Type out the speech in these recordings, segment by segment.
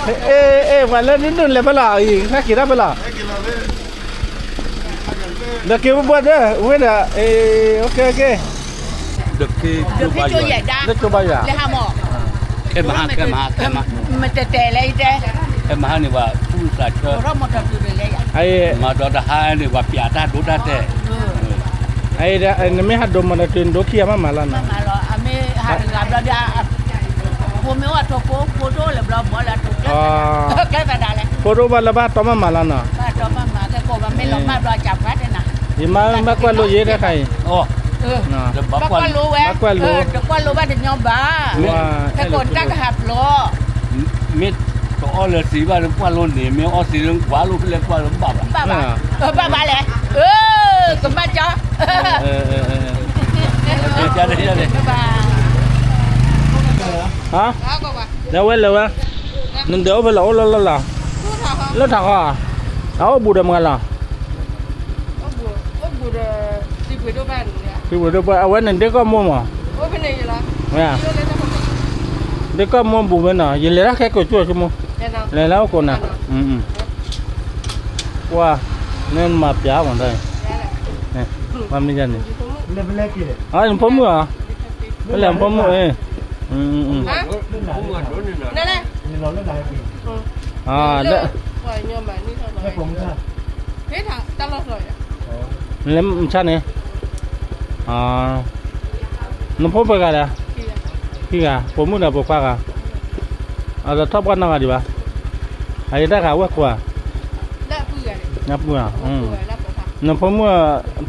အဲ အဲ ပှၤလၢနနုာ်လဲၤဖဲလဲၣ်အံၤ ဟဲက့ၤတၢ်ဖဲလဲၣ်, ဒီးက့ၤဘၣ်ဘၣ်ဒီး ဝဲဒၣ် အဲ လၢကၠိဘါယွၤ, မတဲတဲလဲၣ်တဲ, မဟါန့ၣ်ပှၤသူၣ်သးဆၢ, မၤဒီးတဟါန့ၣ်ပှၤပျးတၢ်ဒိတၢ်တဲာ်, နမ့ၢ်ဟးဒိးမၤဒီးတုၤနဒိခံဂၤမးမးလီၤနီၤ, ဖိမ့ၢ်အိၣ်ဘၣ်လၢဘၣ်တီမးမးလီၤနီၤ, ယမါဘၣ်ကွၢ်လိယဲတခါအံၤ, ဘၣ်ကွၢ်လိ, ဘၣ်ကွၢ်လိဝဲ, တကွၢ်လိဘၣ်တညီဘၣ်, ဟဲကိးတၢ်ကဟးဖျိး, မ့ၢ်တအီၣ်လၢသံဘၣ်လၢကွၢ်လိန့ၣ် မ့ၢ်အီၣ်သံလၢကွၢ်လိဖဲလဲၣ်ကွၢ်လိဘၣ်ဘၣ်, ဘၣ်ဘၣ်လဲၣ်, ကဘၣ်ကၠီ, ဟါ, လဲၤဝဲလဲၤဝဲ, နဒဲးအိၣ်ဖဲလဲၣ်အိၣ်လီၤလီၤလီၤ, လၢထးဃီ, အအိၣ်ဘူးဒီးမးလီၤ သံပှ့ၤဒိၣ်ပှ့ၤ အဝဲန့ၣ်ဒ့ကီၢ်မိၢ်မး, ဒ့ကီၢ်မိၢ်ဘူးဝဲနီၤ, ယလဲၤတၢ်ခဲကိးကၠိဆိကမိၣ်, လဲၤလၢအိၣ်ကိးနၤ, ကွၢ်, မ့ၢ်မၤပျးမးတၢ်, မ့ၢ်န့ၣ်, နဖိမုၣ်ဧါ, ဖဲလဲၣ်နဖိမုၣ်, လၢ လဲၤမဆါန့ၣ်, နဖိပှဲၤဂၤလဲၣ်, ခံဂၤ, ပိာ်မုၣ်ဒီးပိာ်ခွါဂၤ, အဒီးထီၣ်ပှၢ်နီတဂၤဒံးဘၣ်, အယတၢ်ဂၤဝဲၢ်ခိၣ်ဧါ, နပုၢ်ဧါ, နဖိမုၣ်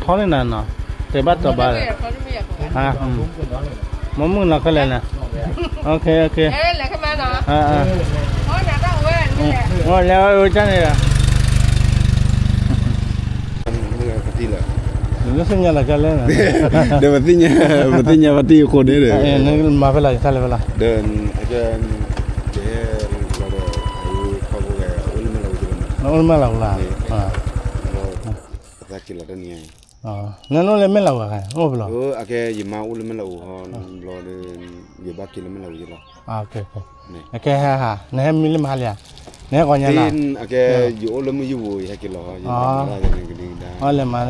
ထီန့ၢ်နၤနီၤ, တဲဘၣ်တီၤဘၣ်, မိၢ်မုၣ်နီၤခဲလၢာ်န့ၣ်, လဲၤဝဲကန့ၣ်ဒီး ပသ့ၣ်ညါလီၤကလဲၣ်, ပသ့ၣ်ညါပသံအဃိန့ၣ်ဒီး, မၤဖဲလဲၣ် ယတၢ်လဲၤဖဲလဲၣ်, အိၣ်လၢမဲၢ်လးပူၤလၢ, နအိၣ်လၢမဲၢ်လးပူၤ, အိၣ်ဖဲလဲၣ်, အကဲယမါအိၣ်လၢမဲၢ်လးပူၤဟီ, ဘျီဒီး, ယဘၣ်က့ၤလၢမဲၢ်လးပူၤယလီၤ, အကဲ, နဟဲမံလၢမဟါလံဧါ, နဟဲဂီၤညါလီၤ, အကဲ, ယအိၣ်လၢမုၢ်ယိၣ်ပူၤ ယဟဲက့ၤလီၤ, အလဲၤမၤ,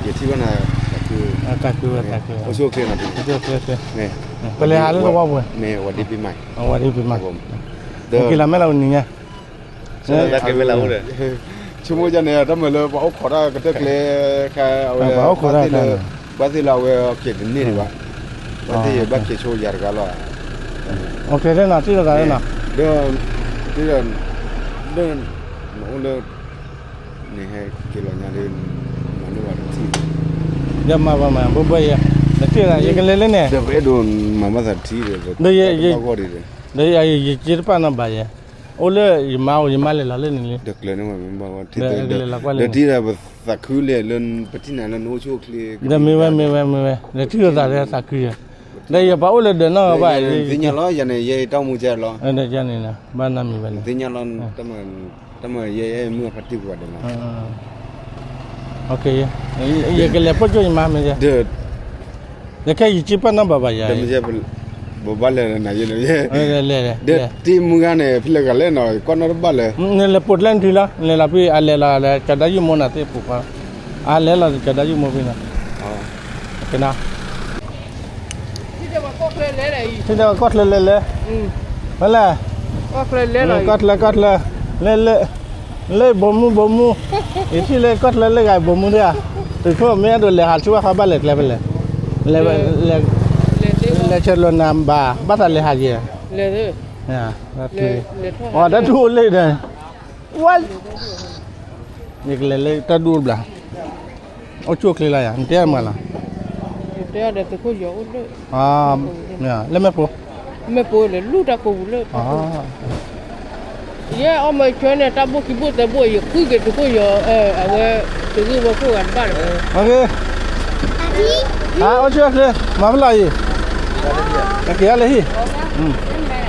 ယထံၣ်ဘၣ်နၤ, တၢ်ကု, အိၣ်ဆူၣ်အိၣ်ချ့, ပလဲၤဟးလၢသဝီပူၤ, ဝၤဒ့ပ့မး, က့ၤလီၤမဲၢ်လးပူၤနံၤညါ, တၢ်က့ၤမဲၢ်လးပူၤဒီး, ဆိကမိၣ်ဒ်န့ၣ် တၢ်မၤလၢပှၤအိၣ်ခိးတၢ်ကတၢၢ်ကျဲ, ဘၣ်သ့ၣ်လၢအဝဲက့ၤတန့ၢ်ဒံးဘၣ်, ဘၣ်သ့ၣ်ယဘၣ်က့ၤဆိယၤတဂၤလီၤ, ဒီး, ဒီး, နအိၣ်လၢ, နဟဲက့ၤလီၤညါဒီး, မၤလၢပှၤတထံၣ်, ယမၤပှၤမၤဘၣ်ဘၣ်ယဲ, နထံၣ်ယကလဲၤလၢန့ၣ်, ဒီးပအဲၣ်ဒိးမၤဘၣ်သးတထံၣ်ဒီး, ဒီးယက့ၤတပာ်နီတဘၣ်ယဲ, အိၣ်လၢယမါအိၣ် ယမါလဲၤလီၤလၢန့ၣ်လံ, ဒီးကလဲၤလီၤကွၢ်လၢန့ၣ်, ဒီးထံၣ်ဒီးပသးခုလၢ ပထံၣ်နၤလၢနအိၣ်ဆူၣ်အိၣ်ချ့, ဒီးမ့ၢ်ဝဲမ့ၢ်ဝဲမ့ၢ်ဝဲ, ဒီးထံၣ်လိာ်သးဒီးသးခုယဲ, ဒီးယပှၤအိၣ်လၢဒၢးနီၢ်ဂၤဘၣ်, သ့ၣ်ညါလီၤ ယၤန့ၣ် ယဲတၢ်အိၣ်မူကဲလီၤ, ဘၣ်နီတမံၤဘၣ်န့ၣ်, သ့ၣ်ညါလီၤ, တၢ်မၤယဲမုၢ်အဖါတံၢ်ပှၤဒီးလီၤ, ယကလဲၤပိာ်ကၠိယမါမ့ၢ်ယဲ, ဒီးခဲအံၤယစ့ပာ်နီၣ်ဘၣ်ဘၣ်ယၤ, ပဘၣ်လဲၤနၤယဲ, ဒီးတံၤမုၢ်ဂၤန့ၣ် ဖဲလဲၣ်ဂၤလဲၣ်နီၤ ကွၢ်နီၣ်တဘၣ်လၢ, နလဲၤပိာ်ကျဲနထံလီၤ နလဲၤလီၤဖဲအလဲၤလီၤ ကၠီၤဒၣ်ယုၢ်မိၢ်နၤသ့ၣ်ပူၤဃီ, အလဲၤလီၤကၠီၤဒၣ်ယုၢ်မိၢ်ဖဲန့ၣ်, ကနၣ် ထံၣ်ဒီးကီၢ်ချၢလဲၤလဲၣ်, ဖဲလဲၣ်, ကီၢ်ချၢ ကီၢ်ချၢ, လၢ လၢ လၢဘိမူဘိမူ, ယထံၣ်လၢကီၢ်ချၢလၢဂၤဘိမူသ့ဧါ, တခိၣ်မ့ၢ်အဲၣ်ဒိးလဲၤဟးဆူဝဲဃီဘၣ်လဲၤကျဲဖဲလဲၣ်, လဲၤဆဲးလိာ်နၤဘၣ် ဘၣ်သးလဲၤဟးက့ၤ, အီၤတၢ်ဒူၣ်အိၣ်လၢဒီး, ဝဲ, ယကလဲၤလၢတၢ်ဒူၣ်အိၣ်တဘျီ, အိၣ်ဆူၣ်အိၣ်ချ့လီၤယၤ နတဲမးလီၤ, လၢမ့ၣ်ပိၢ်, မ့ၣ်ပိၢ်လၢလူၢ်တၢ်ကိးပူၤလၢ, ယဲအီၣ်မၤဆွဲန့ၣ် တၢ်ဘိၣ်ခံဘိၣ်သၢဘိၣ် ယဃုက့ၤသုးခိၣ်ယီၤ, အဝဲ, သုးဂ့ၢ်ဝီခိၣ်ဂၤတဘၣ်လၢ, အိၣ်ဆူၣ်အိၣ်ချ့, မၤဖဲလဲၣ်အံၤ, ကက့ၤလၢဟံၣ်,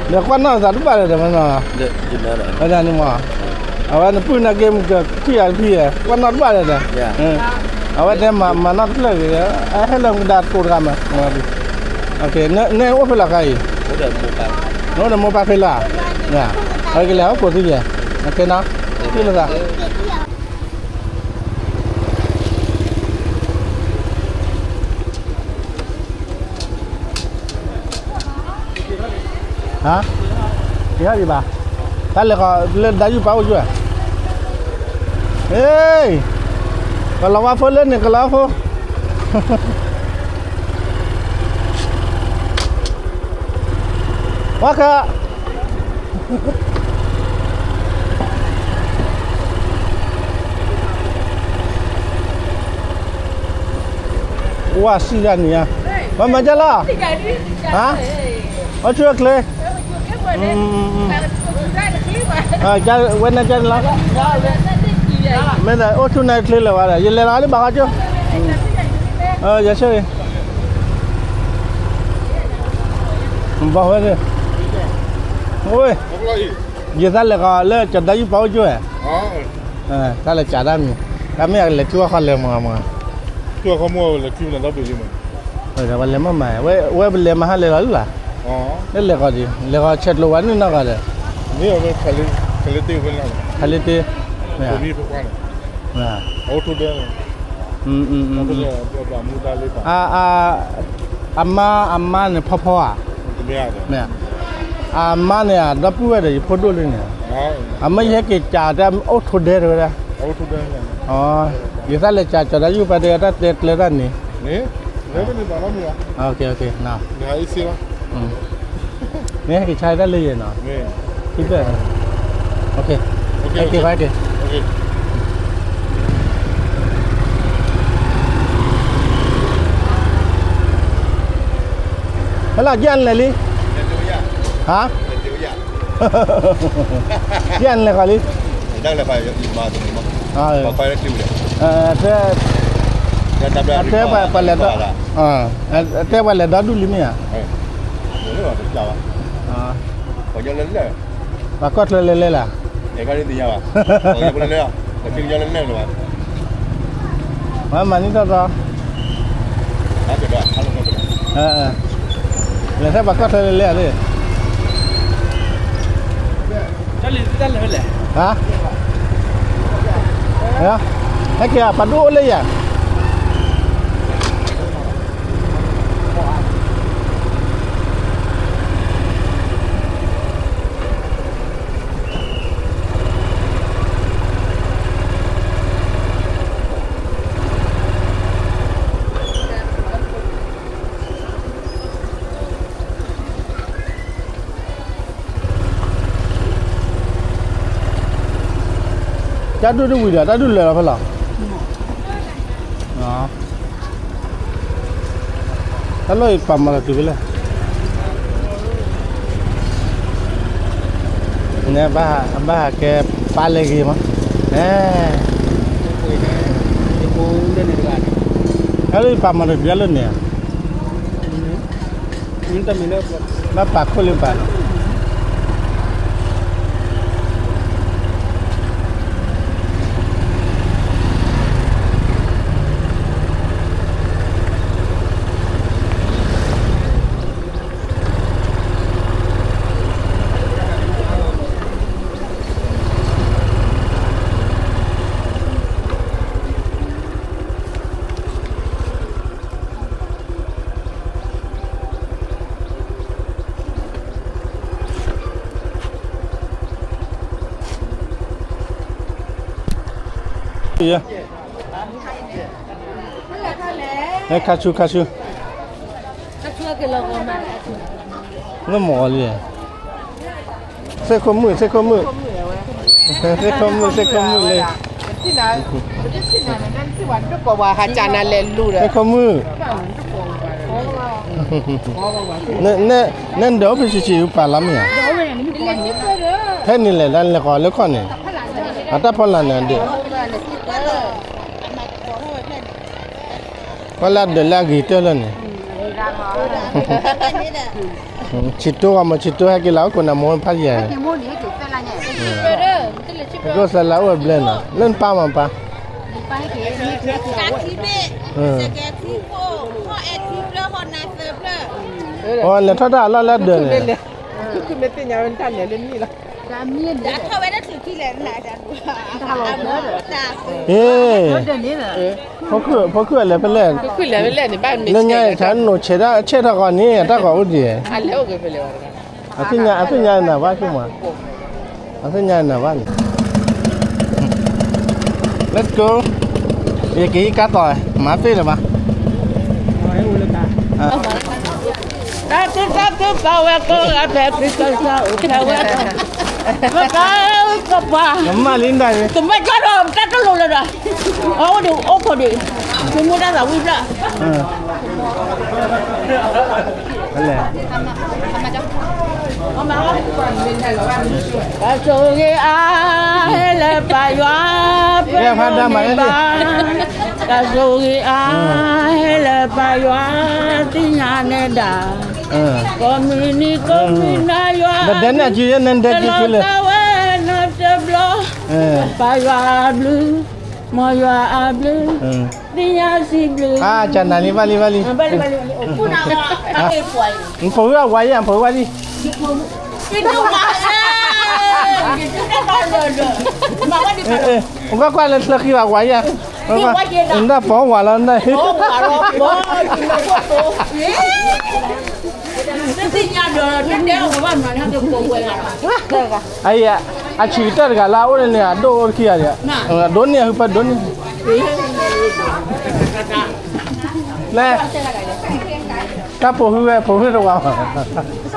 ဒီးကွၢ်နီၣ်သးတဘၣ်လၢၤဒီးမနီၤ, ဝဲဒၣ်န့ၣ်မး, အဝဲနပုၢ်နၤက့ၤမုၢ်ကထံၣ်ယၤတဖံၣ်ယဲ, ကွၢ်နီၣ်တဘၣ်လၢၤဒီး, အဝဲတဲမၤနီၣ်တဖျၢၣ်ဂ့ၤ, အဟဲလၢမူဒါတကိးတဂၤမး, နအိၣ်ဖဲလဲၣ်ခါအံၤ, နအိၣ်ဒီးမိၢ်ပၢ်ဖဲလဲၣ်ဧါ, အကလဲၤဟီၣ်ခိၣ်သံယဲၢ်, အကဲနီၤ, သံလၢသး ဟါ, ယဟဲဒံးဘၣ်, တၢ်လဲၤဃီၤလၢဒါယုၢ်ပာ်အိၣ်ကၠိၢ်, ဟ့ၣ်, ကလီၤဝါဖိလၢန့ၣ် ကလီၤဝါဖိ, ဝါခါ ဝါစံၣ်တၢ်န့ၣ်ဧါ, မၤမၤကလီၤ, ဟါ, အိၣ်ဆူၣ်အချ့, ဝဲန့ၣ်ကန့ၣ်လီၤ, မ့ၢ်အိၣ်ဆူၣ်န့ၣ်ချ့လၢၤဘၣ်ဒီး ယလဲၤလီၤလၢဘၣ်ဃီကၠိ, ယဆၢဂ့ၤ ဘၣ်ဝဲန့ၣ်, အိၣ်, ယသးလဲၤဃီၤလၢကၠီၤဒါယုၢ်ပာ်အိၣ်ကၠိၢ်, တၢ်လဲၤကးတၢ်မံၤ, တၢ်မ့ၢ်အကလဲၤထံၣ်ဝဲဃီလဲၤမးမး, ထံၣ်ဝဲဃီမးလဲၤထံၣ်ဝဲန့ၣ်ဒီဘ့ၣ်လံမး, ဝဲလဲၤမးမး, ဝဲပလဲၤမဟါလဲၤလီၤလၢ်လၢ်, လၢလဲၤဃီၤဒံး လဲၤဃီၤဆဲးကျိးဝဲနုာ်နီၢ်ဂၤဒီး, ခလ့တ့ၢ်, ခလ့တ့ၢ်, အမါအမါန့ၣ်ဖီဖီဧါ, အမါန့ၣ် ဒီပုၢ်ဝဲၢ်ဒီးယဖိဒိၣ်လံန့ၣ်, အမ့ၢ်ယဟဲက့ၤကးတဲအိၣ်ထိးဒဲတဲဝဲဒၣ်, ယသးလဲၤကးကၠီၤဒါယုၢ်ပာ်တဲတၢ်တဲကျဲတၢ်န့ၣ်, မ့ၢ်ဟဲက့ၤဆါတၢ်လၢယဲၢ်နီၤ, ဟဲက့ၤ, ဟဲက့ၤ, ဟဲလီၤ ကၠၢ်လဲၤလံ, ဟါ, ကၠၢ်လဲၤဃီၤလံ, တဲ, တဲပှၤလဲၤဒီ, တဲပှၤလဲၤဒီဒူၣ်လံမ့ၢ်ဧါ, ပှၤကီၢ်ချၢလဲၤလဲၤလၢ်, မၤနံၣ်ထီၣ်သီ, လဲၤထဲပှၤကီၢ်ချၢလဲၤလဲၤဧါသ့ၣ်, ဟါ, ဟဲက့ၤပှၤဒိၣ်အိၣ်လၢယၤ တၢ်ဒူၣ်တဝံၤဒီး တၢ်ဒူၣ်လၢာ်လီၤဖဲလီၤ, တၢ်လီၢ်အံၤပာ်မၤလီၤတုၤဖဲလဲၣ်, န့ၣ်ဘၣ်ဟးကဲပာ်လၢဂ့ၤမး, တၢ်လီၢ်အံၤပာ်မၤလီၤတုၤဖဲလၢန့ၣ်, ဘၣ်ပာ်ခိၣ်လၢပာ်လီၤ ခါဆူ ခါဆူ, လၢမီၢ်လံ, သ့ၣ်ခိၣ်မုၣ် သ့ၣ်ခိၣ်မုၣ်, သ့ၣ်ခိၣ်မုၣ် သ့ၣ်ခိၣ်မုၣ်လံ, သ့ၣ်ခိၣ်မုၣ်, နဲဒၣ်အိၣ်ဖဲဆံးဆံး ပာ်လီၤမ့ၢ်ဧါ, ဖဲန့ၣ်လဲၣ် တၢ်လဲၤဃီၤလၢခီၣ်န့ၣ်, အတၢ်ဖီလာ်န့ၣ်ဒၣ် ပှၤလၢအဒၢးလၢအဂ့ၤတၢၢ်လၢန့ၣ်, ဆံးတိၢ်ဂီၤမ့ၢ်ဆံးတိၢ်ဟဲက့ၤလၢအိၣ်ခိးနၤမိၢ်ဖးယံၤ, ကအိၣ်သးလၢအိၣ်အဘျဲၣ်နီၤ လၢနပၢ်မၤပၢ်, အလဲၤထီၣ်တၢ်အလီၢ်လၢအဒၢးန့ၣ်, မ့ၢ်သ့ၣ်ညါဝဲတၢ်လဲၤလၢနံၣ်လီၤ. အ့, ဖိခုၣ်, ဖိခုၣ်လဲၤဖဲလဲၣ်, လၢညါတၢ်နိးဆဲးဒၣ်ဆဲးထီၣ်ဂီၤန့ၣ် တၢ်ဂီၤအိၣ်ဒံး, အသ့ၣ်ညါနၤဘၣ်ဆိမး, အသ့ၣ်ညါနၤဘၣ်န့ၣ် Let's go. ယက့ၤကါတီၤ, မၤသ့လၢၤဘၣ်. တၢ်သ့တၢ်သ့ပာ်ဝဲကိးဂၤဖဲဖံကစၢ်အိၣ်ဖဲဝဲ, ပကပှၤ, ကမၣ်လံဒၣ်န့ၣ်, ကမၣ်ကၢ်ဒီးတၢ်တလိာ်လၢၤဒီး, အအိၣ်ဒံးအိၣ်ခိးဒံး, မူမူတၢ်သးဝံၣ်ဖျၢၣ်. တၢ်ဆိၣ်ဂ့ၤအါဟဲလၢပၢ်ယွၤ, ပယီၤမ့ၢ်ဘၣ်, တၢ်ဆိၣ်ဂ့ၤအါဟဲလၢပၢ်ယွၤ, သ့ၣ်ညါနဲဒၣ်, ကိးမုၢ်နံၤ ကိးမုၢ်နၤယွၤ, တလီၤသးဝဲနီတဘျီ, ပၢ်ယွၤအဘျုး, မ်ယွၤအဘျုး, သ့ၣ်ညါစံးဘျုး, နဖိဝဲအဝၤယဲၢ် နဖိဝဲလံ, ကွၢ်ကွၢ်လၢချၢဃံဘၣ်ဝၤယဲၢ်, နဒၣ်ပိာ်ဝၤလီၤ, အအံၤ အဆံးကတၢၢ်တဂၤလၢအအိၣ်န့ၣ် အဒိၣ်အိၣ်တခံဂၤဒီး, ဒိၣ်န့ၢ်အဟုပၢ်ဒိၣ်န့ၢ်, လဲၣ်, တၢ်ဖိဟုဝဲ ဖိဟုတဝၤဘၣ်, စ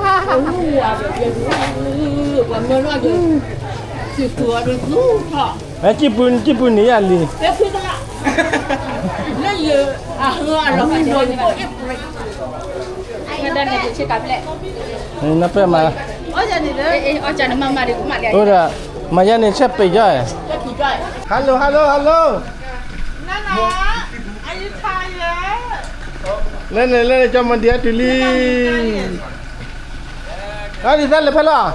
ံၣ်ပူၤန့ၢ်ယၤလံ, နပၢၢ်မၤ, အိၣ်ဒီး, မၤယၤန့ၣ် ဆဲးပ့ၤကၠီ, hello hello hello, လဲၣ်န့ၣ် လဲၣ်န့ၣ် ကၠီမီၤဒံးအတုၤလံ, အဒံးသၣ်လဲၤဖဲလဲၣ်,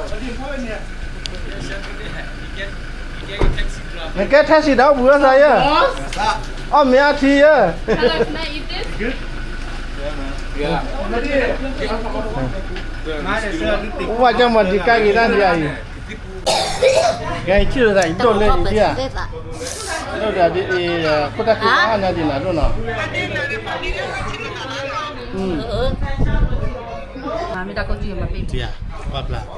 နကဲ taxi ဒီးအိၣ်ဘှံးအသးယဲၢ်, အီၣ်မ့ၤအထံယဲၢ်, ဝဲကၠီမီၤဒံးကါဂ့ၤတၢ်ဒံးအံၤ, ကဲထံၣ်လိာ်သးအံၤဒိၣ်လၢအံၤဒံးဧါ, ဒိၣ်ဒီးဒ်အံၤ, ခိၣ်တၢ်ခံအါနၤဒံးနၤဒိၣ်နီၤ, ပှၤပျၢ်, ဒိၣ်ထံၣ်ဧါ, ဒိၣ်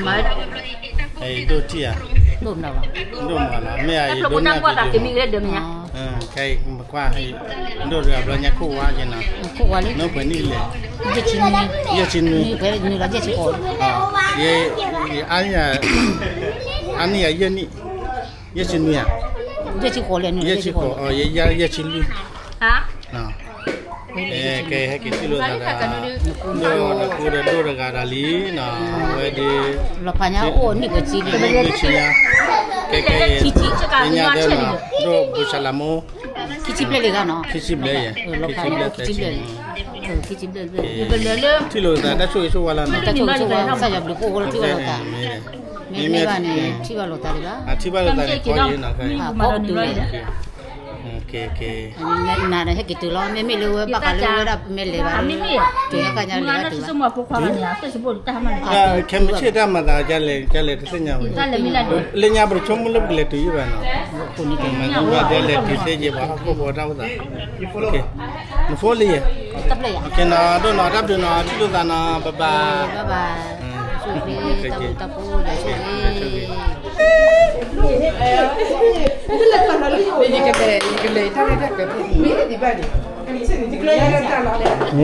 မးလီၤ, မ့ၢ်အံၤဒိၣ်န့ၢ်အံၤ, ခဲအံၤမကွၢ်, ဒိၣ်တဂၤဘျီညါခိၣ်ဝါက့ၤနီၤ, ခိၣ်ဝါလံ, နဖဲနံၣ်လဲၣ်, ယဲၢ်ဆံနွံ, ယဲၢ်ဆံနွံ, ယဲၢ်ဆံဃိး, အါနံၣ်ယၤယဲၢ်နံၣ်, ယဲၢ်ဆံနွံဧါ, ယဲၢ်ဆံဃိး, ယဲၢ်ဆံလွံၢ် ကဲ ဟဲက့ၤထံၣ်လိာ်သးဒီး ဒိၣ်ဒီးဒိၣ်တဂၤဒီးလံနီၤ, အဝဲဒ် လီၤဖးညါအိၣ်နံၣ်ကဆံလံ, နံၣ်ကဆံညါ, ကဲ ကဲ ညါသၢနီၤ, ဒိၣ်ဘူၣ်စၢ်လးမိၢ်, ခံဆံဘျဲၣ်လံဂၤနီၤ, ခံဆံဘျဲၣ်ယဲၢ်, ခံဆံဘျဲၣ်သၢဆံ, ခံဆံဘျဲၣ်, ထံၣ်လိာ်သးတၢ်ဆိၣ်ဂ့ၤဆိၣ်ဝါလီၤနီၤ, တၢ်ဆိၣ်ဂ့ၤဆိၣ်ဝါ ကစၢ်ယွၤဘျုးဖှိၣ်အိၣ်လၢထံၣ်လိာ်သး, မ့မ့ၢ်ဘၣ်န့ၣ် ထံၣ်ဘၣ်လိာ်သးဒံးဘၣ်, အထံၣ်ဘၣ်လိာ်သးန့ၣ် ကီယဲၢ်နီၤ, ကီတုၤလီၤ, နၤဒီးဟဲက့ၤတုၤလီၤ, မ့မ့ၢ်လၢဝဲဘၣ်ဃးလၢဝဲဒၣ်မ့ၢ်လဲၤဘၣ်, တုၤညါကညါလဲၤဘၣ်တုၤဘၣ်, ခဲမုၢ်ဆ့ၣ်တၢ်မၤသးကလဲၤ ကလဲၤတသ့ၣ်ညါဝဲ, လၢညါပတဆိကမိၣ်လၢပကလဲၤတုၤယဲၢ်ဘၣ်နီၤ, မၤသးဒ်လဲၤတုၤသ့ယဲၢ်ဘၣ် ဟီၣ်ခိၣ်ဖိတၢ်အိၣ်သး, နဖိလံယဲၢ်, နဒိၣ်နီၤ တၢ်ဘျုးနီၤ ထံၣ်လိာ်သးနီၤ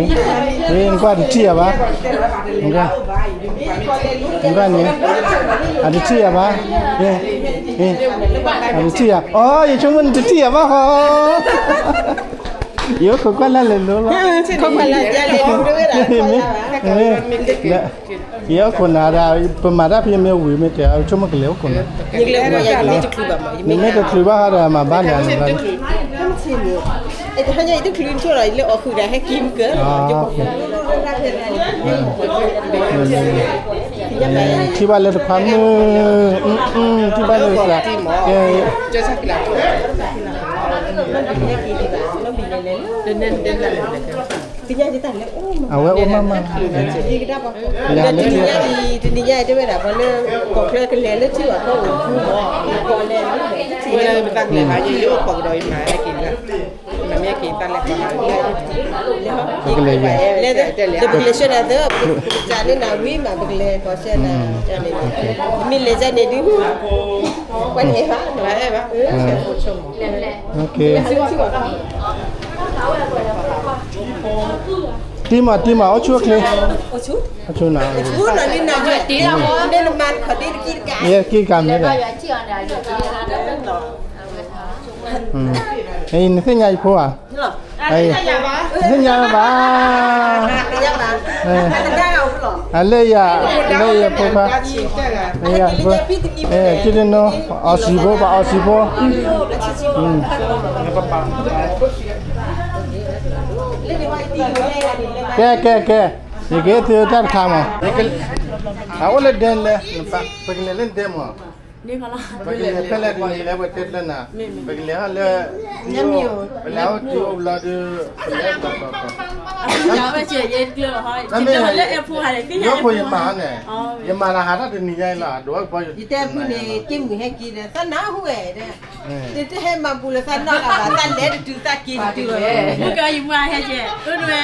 bye bye, နကွၢ်တထံၣ်ယၤဘၣ်, နကွၢ်န့ၣ်, အတထံၣ်ယၤဘၣ်, အတထံၣ်ယၤ, အိ ယဆိကမိၣ်နတထံၣ်ယၤဘၣ်ဟီ, ယအိၣ်ခိးကွၢ်လၢလဲၤလိၤလီၤ, ယအိၣ်ခိးနၤဒီး ပမၤတၢ်ဖဲမ့ၢ်ဝံၤမ့ၢ်တဲ ဆိကမိၣ်ကလဲၤအိၣ်ခိးနၤ, နမ့ၢ်တချုးဘၣ်ဟီဒီး မၤဘၣ်လၢနၤ, တချုးဘၣ်ဟီဒီး မၤဘၣ်လၢနၤ, ထံၣ်ဘၣ်လၢတခွါမုၣ်, ထံၣ်ဘၣ်လၢတခွါ, ကဲ, အဝဲအိၣ်မးမး, တနံၤညါအံၤ တနံၤညါအံၤ တဲဝဲဒၣ် ပှၤလၢ ကီၢ်ချၢကလဲၤလၢထံအီၤ ကီၢ်လဲၤ ပကလဲၤ ပကလဲၤဆှၢနၤသၢ, ပကလဲၤဆှၢနၤသၢ, မ့ၢ်လဲၤကန့ၣ်ဒုး ပှၤန့ၣ်ဘၣ်, တံမး တံမး အိၣ်ဆူၣ်အိၣ်ချ့, အိၣ်ဆူၣ်နၤ, ယက့ကၤမ့ၢ်ဒီး နသ့ၣ်ညါယဖိဧါ, နသ့ၣ်ညါဘၣ်, အလၢယၤ, လၢယဖိခွါ, ကၠိတနီၤ အီစံၤဖိ ပှၤအီစံၤဖိ, ကဲ ကဲ ကဲ, ယကဟ့ၣ်သုတၢ်တခါမး, အအိၣ်လၢဒဲလဲၣ်, ပကလဲၤလၢဒဲမး, ပကလဲၤဖဲလဲၣ်တနံၤလဲၣ် ပတဲတလၢနၤ, ပကလဲၤဟီၣ်လၢ ပလဲၤဟီၣ်တုၤအိၣ်ဘျီဒီး ပလဲၤတီၤတီၤတီၤ, မ့ၢ် ယဖိယမၤန့ၣ်, ယမၤလၢဟးထီၣ်တနံၤညါအံၤလီၤ အဒိးဘၣ်ဘီ ယတဲမုၢ်န့ၣ် က့မုၢ်ဟဲက့ၤဒီး သးနၢ်ဟူဝဲဒီး တဟဲမၤပူၤလၢသးနီၢ်လၢၤဘၣ် သးလဲၤတတုၤသးက့ၤတတုၤလီၤ, မုၢ်ကယမၤဟဲက့ၤ အဝဲ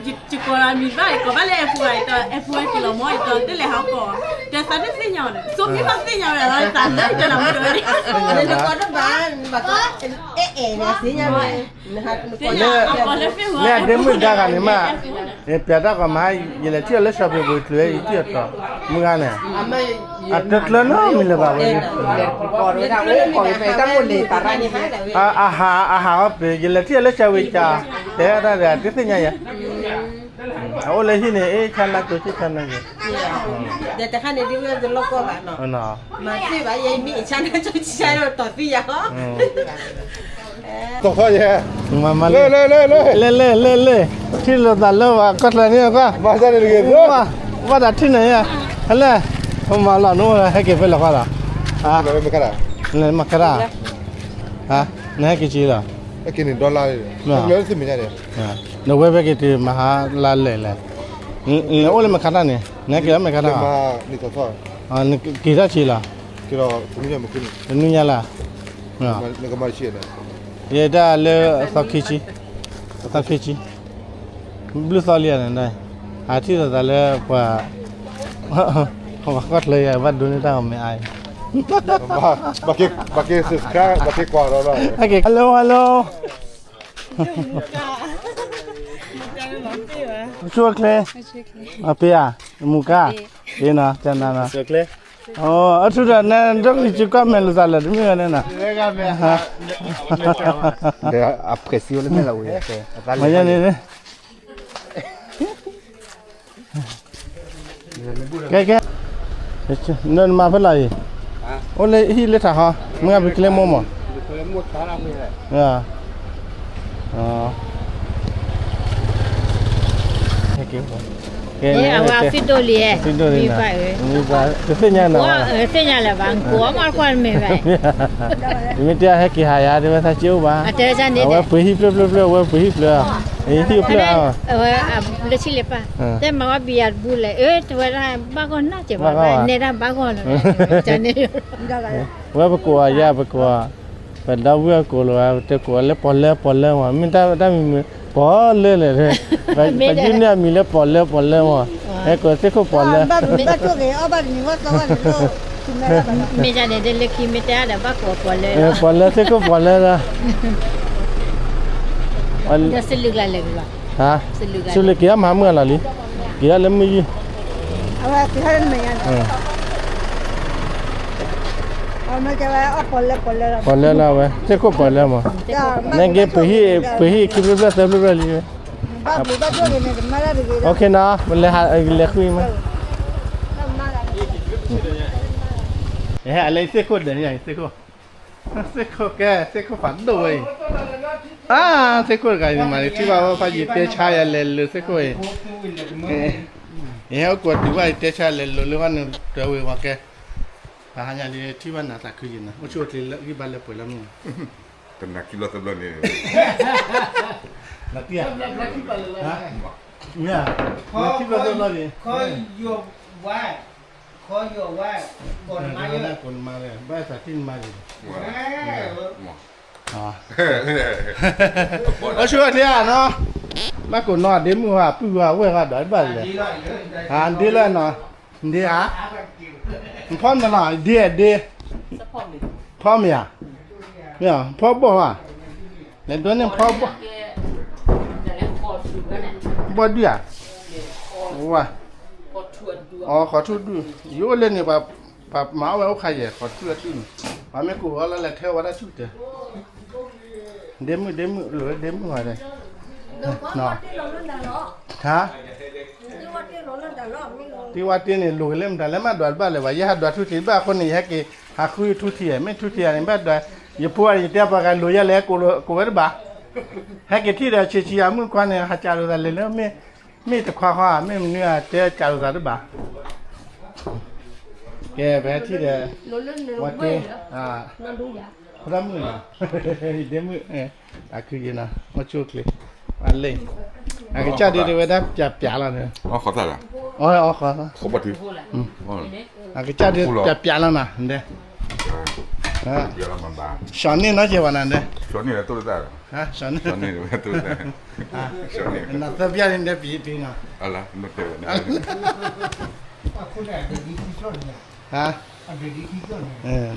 ယကိးလီၤမံၤဘၣ် ယကိးဘၣ်လၢအဲၣ်ဖိဂၤ ယတဲအဲၣ်ဖိဂၤက့ၤလီၤမၢ် ယတဲတလဲၤဟးကိး, တဲသးတသ့ၣ်ညါအီၤဒီး စိမ့ၢ်ဘၣ်သ့ၣ်ညါဝဲလီၤ သးလၢယတဲနၤမုၢ်ဒီး နကိးတဘၣ် နဘၣ်ကိး အဲၣ်အဲၣ်န့ၣ် သ့ၣ်ညါဝဲ လၢအဒ့မုၣ်ဒါဂၤန့ၣ်မး, ယပျးတၢ်ကီမး ယလဲၤထံၣ်အီၤလၢ shopping ပူၤချုး ယထံၣ်အီၤတီၤ မုၢ်ဂၤန့ၣ်, အတကျၢၤနီတမံၤလၢၤဘၣ်ဝဲ, အဟးအဟးအီၤပ့ၤ ယလဲၤထံၣ်အီၤလၢ shopping ကၢ် တဲတၢ်ဒီး တသ့ၣ်ညါယၤ အအိၣ်လၢဟံၣ်န့ၣ် အ့ၣ်ဆါနါကၠိဆံဆါနါကၠိ, ဒီးတခါန့ၣ်ဒ်ဝဲတလိၣ်ကီၢ်ဘၣ်နီၤ, မၤသ့ၣ်ဘၣ် ယမ့ၢ်အ့ၣ်ဆါနါကၠိဆံဆါတီၤသံယၤဟီ, ကီၢ်ခီယဲ, လဲၤလဲၤလဲၤလဲၤ, ထံၣ်လိာ်သးလၢပှၤကီၢ်ချၢန့ၣ်ကွၢ်, ဘၣ်တၢ်ထံၣ်န့ၣ်ယဲ, ဟဲလဲၣ်, ပမၤလီၤနအိၣ်ဟဲက့ၤဖဲလဲၣ်ဃီလီၤ, မၤကရၢ်, နဟဲက့ၤက့ၤလီၤ, နဝဲဖဲက့ၤတုၤမဟါလါလဲၣ်လဲၣ်, နအိၣ်လၢမဲာ်ခါတၢ်န့ၣ် နဟဲက့ၤလၢမဲာ်ခါတၢ်, က့ၤထီၣ်ဆံးလီၤ, တနွံညါလၢ်, ယဲဒၣ်လၢအသီခံဆံ, အသီခံဆံ, ဘျုးသီလံဧါန့ၣ်, အထံၣ်လိာ်သးလၢပှၤ, ပှၤကီၢ်ချၢယၤဘၣ်ဒိးန့ၢ်တၢ်ဂီၤမ့ၢ်အါအံၤ, ဘၣ်က့ၤ subscribe ဘၣ်က့ၤကွၢ်ဒီးလီၤ, hello hello, ဆူၣ်ချ့, အပ့ၤဧါ, မူကါ, အ့ၣ်နီၤ ကနၤနီၤ, အထူဒီးနဒိၣ်ကံၤစုကီၢ်မဲာ်လိာ်သးလၢတမ့ၢ်ဝဲန့ၣ်နီၤ, ဒီးအဖှဲးစံဝဲလၢမဲာ်လီၤဝဲ, မ့ၢ်န့ၣ်, ကဲကဲ, နမၤဖဲလီၤအံၤ, အိၣ်လၢဟံၣ်လၢထးဟီ, မုၢ်ဂၤပကျဲမိၢ်မး, အဝဲသံဒိၣ်လံ, သံဒိၣ်လံ, တသ့ၣ်ညါနၤ, သ့ၣ်ညါလၢၤဘၣ်, ကိးမးကွၢ်မ့ၢ်ဘၣ်, မ့ၢ်တဲဟဲက့ၤဟးယၤ တဲဝဲသးက့အိၣ်ဘၣ်, အဝဲပှ့ၤဟံၣ်ဖျၢၣ်ဖျၢၣ်ဖျၢၣ် အဝဲပှ့ၤဟံၣ်ဖျၢၣ်, ဟံၣ်ဖျၢၣ်, လၢဆံလ့ပၢ်, တဲမၤဝဲဘံယၤတဘူလဲၣ်, အၢ တဲဝဲဒၣ်ဘၣ်ဂီၢ်နီၢ်ကဲးဘၣ်, နဲဒၣ်ဘၣ်ဂီၢ်လီၤ, ဝဲပကိးအယၤပကိး, ပဒီပုၢ်ဝဲၢ်ကိးလီၤ, ပတဲကိးလၢပီၣ်လဲၣ်ပီၣ်လဲၣ်မး, မ့ၢ်တၢ်မံၤမံၤ ပီၣ်လဲၣ်လဲၣ်, ပယုၢ်န့ၢ်အမံၤလၢပီၣ်လဲၣ်ပီၣ်လဲၣ်မး, ဟဲကိးသ့ၣ်ခိၣ်ပီၣ်လဲၣ်, မ့ၢ်ဒ်န့ၣ် လၢခံမ့ၢ်တဲအါဒီးဘၣ်ကိးပီၣ်လဲၣ်လီၤ, ပီၣ်လဲၣ်သ့ၣ်ခိၣ်ပီၣ်လဲၣ်လီၤ, စလုးကလၢ်လဲၣ်, စလုးက့ၤအီၣ်မၤမုၢ်အလီၢ်လံ, က့ၤအီၣ်လၢမုၢ်ယုၢ်, ပီၣ်လဲၣ်လီၤဝဲ သ့ၣ်ခိၣ်ပီၣ်လဲၣ်မး, နက့ၤပှ့ၤဟံၣ်ခံဖျၢၣ်ဖျၢၣ်သၢဖျၢၣ်ဖျၢၣ်လံ, န ပလဲၤဃုမး, ယဟဲအလဲသ့ၣ်ခိၣ်ဒီးယသ့ၣ်ခိၣ်, သ့ၣ်ခိၣ်ကဲ သ့ၣ်ခိၣ်ဖးဒိၣ်ဝဲအံၤ, အါ သ့ၣ်ခိၣ်တဂၤအံၤမး ယထံၣ်ဘၣ်ဝဲဖးယတဲဆါယလဲၤလိာ်သ့ၣ်ခိၣ်အံၤ, ယဟဲအိၣ်ကိးတုၤဘၣ်ယတဲဆါလဲၤလိာ်လၢဝဲန့ၣ် တၢ်ဝဲဝဲကဲ, တဟါညါလံထံၣ်ဘၣ်နၤသးခုယံၤနၤ အိၣ်ဆူၣ်အိၣ်ချ့လၢဂံၢ်ဘါလၢပှဲၤလၢမုၢ်, တနၤခံဘျီသၢဘျီန့ၣ်, နတံၢ်ဧါ, မ့ၢ်ဧါ, call, call your wife, call your wife, ကိးနမါယဲ, ကိးနမါယဲ, ဘၣ်သးထံၣ်နမါယဲ, အိၣ်ဆူၣ်အိၣ်ချ့ဧါနီၤ, ဘၣ်ကိးနီၢ်ဒ့မုၣ်ဧါ, ပုၢ်ဧါ, ဝဲၢ်ဧါ, ဒီးဘၣ်လဲၣ်, ဒ့လၢနီၤ, ဒ့ဧါ, ဖီမ့ၤနီၤ, ဒ့, ဒ့, ဖီမ့ၤဧါ, မ့ၢ်ဧါ, ဖီဘီၣ်ဧါ, လဲၤဒိးန့ၢ်ဖီဘီၣ်, ဘီၣ်ဒုၣ်ဧါ, ဝါ, အိ ဃီၤထူၣ်ဒုၣ်, ယအိၣ်လၢန့ၣ်, ပှၤမၤအီၣ်ဝဲအိၣ်ခါယဲၢ် ဃီၤထူၣ်အဒုၣ်န့ၣ်, ပှၤမ့ၢ်ကိးအီၤလၢလဲၤထဲဝဲဒၣ်ဆူၣ်တဲ ဒ့မုၣ်, ဒ့မုၣ်, လိၣ်လၢဒ့မုၣ်ဝဲဒၣ်, ဟါ, တ့ဝါတ့န့ၣ် လိၣ်က့ၤလၢမတၤလဲၣ်, မ့ၢ်ဒွးတဘၣ်လဲၣ်, ပှၤယဲဟးဒွးထူထံးတဘၣ်အဃိန့ၣ် ယဟဲက့ၤဟးဃုထူထံး, မ့ၢ်ထူထံးဧါန့ၣ် ဘၣ်ဒွး, ယဖိအံၤ ယတဲပှၤဂၤလိၣ်ယဲလဲၣ်, ကိးဝဲတဘၣ်, ဟဲက့ၤထံၣ်ဒီး ဆံးဆံးအမုၣ်ခွါန့ၣ် ဟးကးလိာ်သးလဲၤလၢ မ့ၢ်တခွါဃီဧါ, မ့ၢ်မနုၤဧါ, တဲကးလိာ်သးတဘၣ်, ကဲ ပဟဲထံၣ်ဒီး, ဝါတ့, ဖိဒၣ်မုၣ်နီၤ, ဒ့မုၣ်, အခုယနီၤ, အိၣ်ဆူၣ်အိၣ်ချ့, အလ့, အကစၢ်ဒုးတဝဲဒၣ်ပျးပျးလီၤန့ၣ်, အီၣ်ဃီၤသး, အကစၢ်ဒုးပျးပျးလီၤနၤ, ဒဲ, စီၤန့ၣ်နီၢ်ကဲဝဲနၤဒဲ, စီၤန့ၣ်, နသၢပျၢ်န့ၣ်ဒဲပံၤပံၤနီၤ, ဟါ,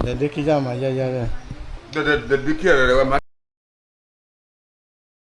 ဒဲဒုခံကမၤယၤယၤ, ဒဲဒုခံကမၤ